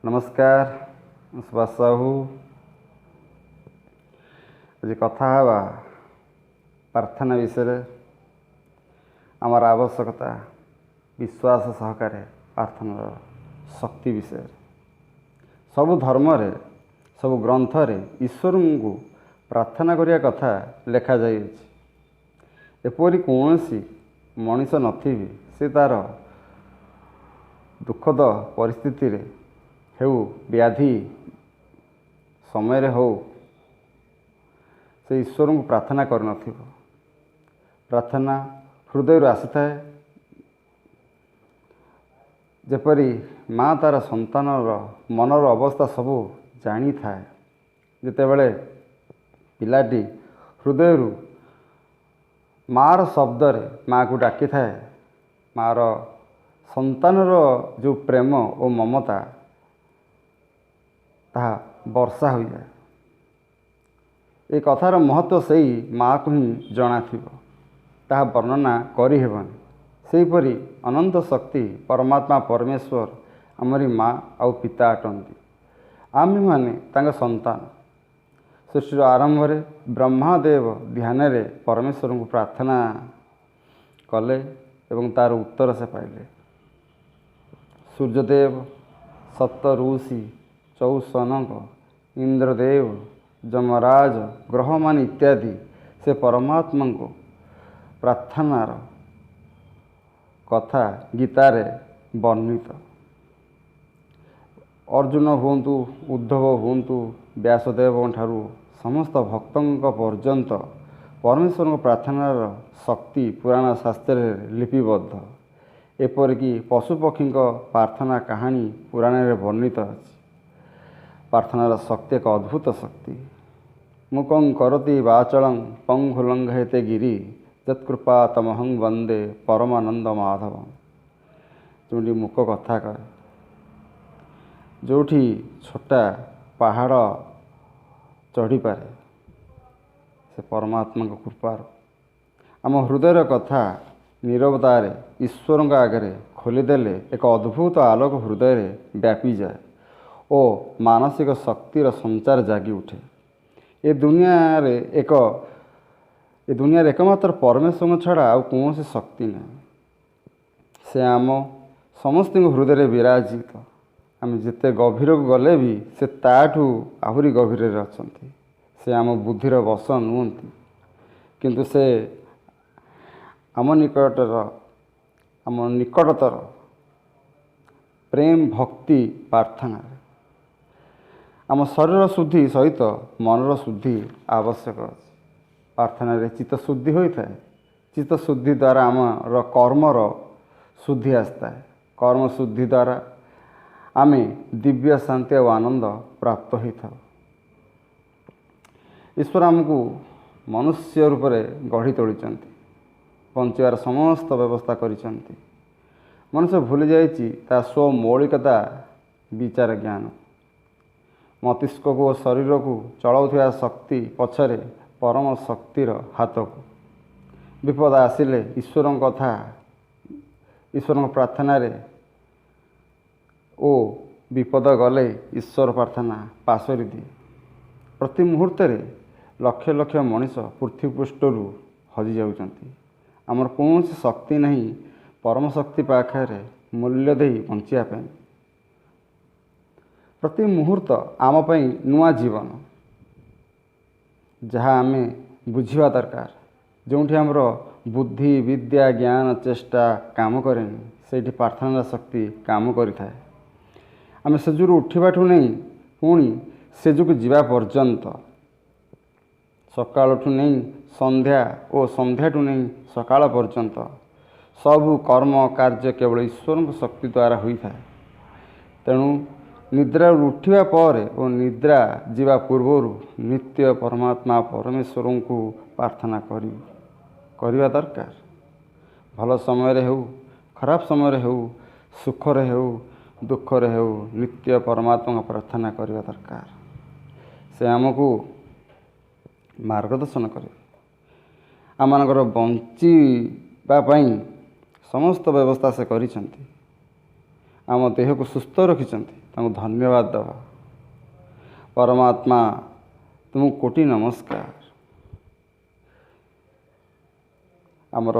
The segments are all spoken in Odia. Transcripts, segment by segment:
ନମସ୍କାର, ମୁଁ ସୁଭାଷ ସାହୁ। ଆଜି କଥା ହେବା ପ୍ରାର୍ଥନା ବିଷୟରେ। ଆମର ଆବଶ୍ୟକତା ବିଶ୍ୱାସ ସହକାରେ ପ୍ରାର୍ଥନାର ଶକ୍ତି ବିଷୟରେ। ସବୁ ଧର୍ମରେ, ସବୁ ଗ୍ରନ୍ଥରେ ଈଶ୍ୱରଙ୍କୁ ପ୍ରାର୍ଥନା କରିବା କଥା ଲେଖାଯାଇଅଛି। ଏପରି କୌଣସି ମଣିଷ ନଥିବେ, ସେ ତା'ର ଦୁଃଖଦ ପରିସ୍ଥିତିରେ ହେଉ, ବ୍ୟାଧି ସମୟରେ ହେଉ, ସେ ଈଶ୍ୱରଙ୍କୁ ପ୍ରାର୍ଥନା କରିନଥିବ। ପ୍ରାର୍ଥନା ହୃଦୟରୁ ଆସିଥାଏ, ଯେପରି ମା ତା'ର ସନ୍ତାନର ମନର ଅବସ୍ଥା ସବୁ ଜାଣିଥାଏ। ଯେତେବେଳେ ପିଲାଟି ହୃଦୟରୁ ମାଆର ଶବ୍ଦରେ ମାଆକୁ ଡାକିଥାଏ, ମାଆର ସନ୍ତାନର ଯେଉଁ ପ୍ରେମ ଓ ମମତା, ତାହା ବର୍ଷା ହୋଇଯାଏ। ଏ କଥାର ମହତ୍ତ୍ୱ ସେଇ ମାଆକୁ ହିଁ ଜଣାଥିବ, ତାହା ବର୍ଣ୍ଣନା କରିହେବନି। ସେହିପରି ଅନନ୍ତ ଶକ୍ତି ପରମାତ୍ମା ପରମେଶ୍ୱର ଆମରି ମା ଆଉ ପିତା ଅଟନ୍ତି, ଆମେମାନେ ତାଙ୍କ ସନ୍ତାନ। ସୃଷ୍ଟିର ଆରମ୍ଭରେ ବ୍ରହ୍ମାଦେବ ଧ୍ୟାନରେ ପରମେଶ୍ୱରଙ୍କୁ ପ୍ରାର୍ଥନା କଲେ ଏବଂ ତା'ର ଉତ୍ତର ସେ ପାଇଲେ। ସୂର୍ଯ୍ୟଦେବ, ସପ୍ତ ଋଷି, ଚୌସନକ, ଇନ୍ଦ୍ରଦେବ, ଯମରାଜ, ଗ୍ରହମାନେ ଇତ୍ୟାଦି ସେ ପରମାତ୍ମାଙ୍କୁ ପ୍ରାର୍ଥନାର କଥା ଗୀତାରେ ବର୍ଣ୍ଣିତ। ଅର୍ଜୁନ ହୁଅନ୍ତୁ, ଉଦ୍ଧବ ହୁଅନ୍ତୁ, ବ୍ୟାସଦେବଙ୍କ ଠାରୁ ସମସ୍ତ ଭକ୍ତଙ୍କ ପର୍ଯ୍ୟନ୍ତ ପରମେଶ୍ୱରଙ୍କ ପ୍ରାର୍ଥନାର ଶକ୍ତି ପୁରାଣ ଶାସ୍ତ୍ରରେ ଲିପିବଦ୍ଧ। ଏପରିକି ପଶୁପକ୍ଷୀଙ୍କ ପ୍ରାର୍ଥନା କାହାଣୀ ପୁରାଣରେ ବର୍ଣ୍ଣିତ ଅଛି। ପ୍ରାର୍ଥନାର ଶକ୍ତି ଏକ ଅଦ୍ଭୁତ ଶକ୍ତି। ମୁକଂ କରୋତି ବାଚଳଂ ପଙ୍ଗୁଲଙ୍ଘୟତେ ଗିରି ଯତ୍କୃପା ତମହଂ ବନ୍ଦେ ପରମାନନ୍ଦ ମାଧବ। ଯେଉଁଠି ମୁକ କଥା କହେ, ଯେଉଁଠି ଛୋଟା ପାହାଡ଼ ଚଢ଼ିପାରେ, ସେ ପରମାତ୍ମାଙ୍କ କୃପାରୁ। ଆମ ହୃଦୟର କଥା ନିରବତାରେ ଈଶ୍ୱରଙ୍କ ଆଗରେ ଖୋଲିଦେଲେ ଏକ ଅଦ୍ଭୁତ ଆଲୋକ ହୃଦୟରେ ବ୍ୟାପିଯାଏ ଓ ମାନସିକ ଶକ୍ତିର ସଞ୍ଚାର ଜାଗି ଉଠେ। ଏ ଦୁନିଆରେ ଏକମାତ୍ର ପରମେଶ୍ୱରଙ୍କ ଛଡ଼ା ଆଉ କୌଣସି ଶକ୍ତି ନାହିଁ। ସେ ଆମ ସମସ୍ତଙ୍କ ହୃଦୟରେ ବିରାଜିତ। ଆମେ ଯେତେ ଗଭୀରକୁ ଗଲେ ବି ସେ ତାଠୁ ଆହୁରି ଗଭୀରରେ ଅଛନ୍ତି। ସେ ଆମ ବୁଦ୍ଧିର ବଶ ନୁହନ୍ତି, କିନ୍ତୁ ସେ ଆମ ନିକଟର, ଆମ ନିକଟତର ପ୍ରେମ ଭକ୍ତି ପ୍ରାର୍ଥନାରେ। ଆମ ଶରୀର ଶୁଦ୍ଧି ସହିତ ମନର ଶୁଦ୍ଧି ଆବଶ୍ୟକ ଅଛି। ପ୍ରାର୍ଥନାରେ ଚିତ୍ତ ଶୁଦ୍ଧି ହୋଇଥାଏ। ଚିତ୍ତ ଶୁଦ୍ଧି ଦ୍ୱାରା ଆମର କର୍ମର ଶୁଦ୍ଧି ଆସିଥାଏ। କର୍ମ ଶୁଦ୍ଧି ଦ୍ୱାରା ଆମେ ଦିବ୍ୟ ଶାନ୍ତି ଆଉ ଆନନ୍ଦ ପ୍ରାପ୍ତ ହୋଇଥାଉ। ଈଶ୍ୱର ଆମକୁ ମନୁଷ୍ୟ ରୂପରେ ଗଢ଼ି ତୋଳିଛନ୍ତି, ବଞ୍ଚିବାର ସମସ୍ତ ବ୍ୟବସ୍ଥା କରିଛନ୍ତି। ମନୁଷ୍ୟ ଭୁଲି ଯାଇଛି ତା ସ୍ୱ ମୌଳିକତା ବିଚାର ଜ୍ଞାନ। ମସ୍ତିଷ୍କକୁ ଓ ଶରୀରକୁ ଚଳାଉଥିବା ଶକ୍ତି ପଛରେ ପରମ ଶକ୍ତିର ହାତକୁ। ବିପଦ ଆସିଲେ ଈଶ୍ୱରଙ୍କ କଥା, ଈଶ୍ୱରଙ୍କ ପ୍ରାର୍ଥନାରେ ଓ ବିପଦ ଗଲେ ଈଶ୍ୱର ପ୍ରାର୍ଥନା ପାଶୋରି ଦିଏ। ପ୍ରତି ମୁହୂର୍ତ୍ତରେ ଲକ୍ଷ ଲକ୍ଷ ମଣିଷ ପୃଥିବୀ ପୃଷ୍ଠରୁ ହଜି ଯାଉଛନ୍ତି। ଆମର କୌଣସି ଶକ୍ତି ନାହିଁ ପରମ ଶକ୍ତି ପାଖରେ ମୂଲ୍ୟ ଦେଇ ବଞ୍ଚିବା ପାଇଁ। ପ୍ରତି ମୁହୂର୍ତ୍ତ ଆମ ପାଇଁ ନୂଆ ଜୀବନ, ଯାହା ଆମେ ବୁଝିବା ଦରକାର। ଯେଉଁଠି ଆମର ବୁଦ୍ଧି, ବିଦ୍ୟା, ଜ୍ଞାନ, ଚେଷ୍ଟା କାମ କରେନି, ସେଇଠି ପ୍ରାର୍ଥନାର ଶକ୍ତି କାମ କରିଥାଏ। ଆମେ ସେଜରୁ ଉଠିବାଠୁ ନେଇ ପୁଣି ସେଜକୁ ଯିବା ପର୍ଯ୍ୟନ୍ତ, ସକାଳଠୁ ନେଇ ସନ୍ଧ୍ୟା ଓ ସନ୍ଧ୍ୟାଠୁ ନେଇ ସକାଳ ପର୍ଯ୍ୟନ୍ତ ସବୁ କର୍ମ କାର୍ଯ୍ୟ କେବଳ ଈଶ୍ୱରଙ୍କ ଶକ୍ତି ଦ୍ୱାରା ହୋଇଥାଏ। ତେଣୁ ନିଦ୍ରାରୁ ଉଠିବା ପରେ ଓ ନିଦ୍ରା ଯିବା ପୂର୍ବରୁ ନିତ୍ୟ ପରମାତ୍ମା ପରମେଶ୍ୱରଙ୍କୁ ପ୍ରାର୍ଥନା କରିବା ଦରକାର। ଭଲ ସମୟରେ ହେଉ, ଖରାପ ସମୟରେ ହେଉ, ସୁଖରେ ହେଉ, ଦୁଃଖରେ ହେଉ, ନିତ୍ୟ ପରମାତ୍ମାଙ୍କ ପ୍ରାର୍ଥନା କରିବା ଦରକାର। ସେ ଆମକୁ ମାର୍ଗଦର୍ଶନ କରିବେ। ଆମମାନଙ୍କର ବଞ୍ଚିବା ପାଇଁ ସମସ୍ତ ବ୍ୟବସ୍ଥା ସେ କରିଛନ୍ତି। ଆମ ଦେହକୁ ସୁସ୍ଥ ରଖିଛନ୍ତି, ତାଙ୍କୁ ଧନ୍ୟବାଦ ଦେବା। ପରମାତ୍ମା ତୁମକୁ କୋଟି ନମସ୍କାର। ଆମର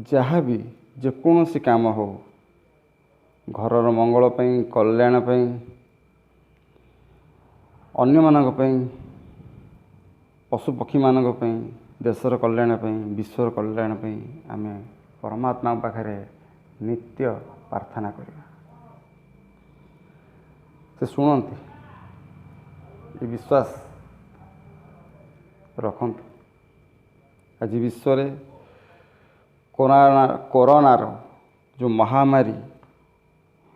ଯାହା ବି ଯେକୌଣସି କାମ ହେଉ, ଘରର ମଙ୍ଗଳ ପାଇଁ, କଲ୍ୟାଣ ପାଇଁ, ଅନ୍ୟମାନଙ୍କ ପାଇଁ, ପଶୁପକ୍ଷୀମାନଙ୍କ ପାଇଁ, ଦେଶର କଲ୍ୟାଣ ପାଇଁ, ବିଶ୍ୱର କଲ୍ୟାଣ ପାଇଁ ଆମେ ପରମାତ୍ମାଙ୍କ ପାଖରେ ନିତ୍ୟ ପ୍ରାର୍ଥନା କରିବା। ସେ ଶୁଣନ୍ତି, ଏ ବିଶ୍ୱାସ ରଖନ୍ତୁ। ଆଜି ବିଶ୍ୱରେ କରୋନାର ଯେଉଁ ମହାମାରୀ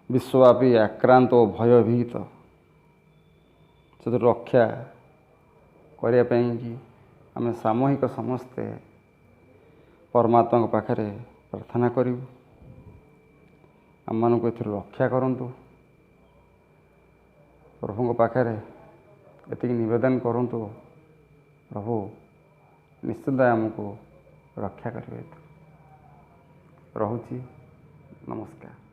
ବିଶ୍ୱବ୍ୟାପୀ ଆକ୍ରାନ୍ତ ଓ ଭୟଭୀତ, ସେଥିରୁ ରକ୍ଷା କରିବା ପାଇଁକି ଆମେ ସାମୂହିକ ସମସ୍ତେ ପରମାତ୍ମାଙ୍କ ପାଖରେ ପ୍ରାର୍ଥନା କରିବୁ। ଆମମାନଙ୍କୁ ଏଥିରୁ ରକ୍ଷା କରନ୍ତୁ। ପ୍ରଭୁଙ୍କ ପାଖରେ ଏତିକି ନିବେଦନ କରନ୍ତୁ, ପ୍ରଭୁ ନିଶ୍ଚିତ ଆମକୁ ରକ୍ଷା କରିବେ। ରହୁଛି, ନମସ୍କାର।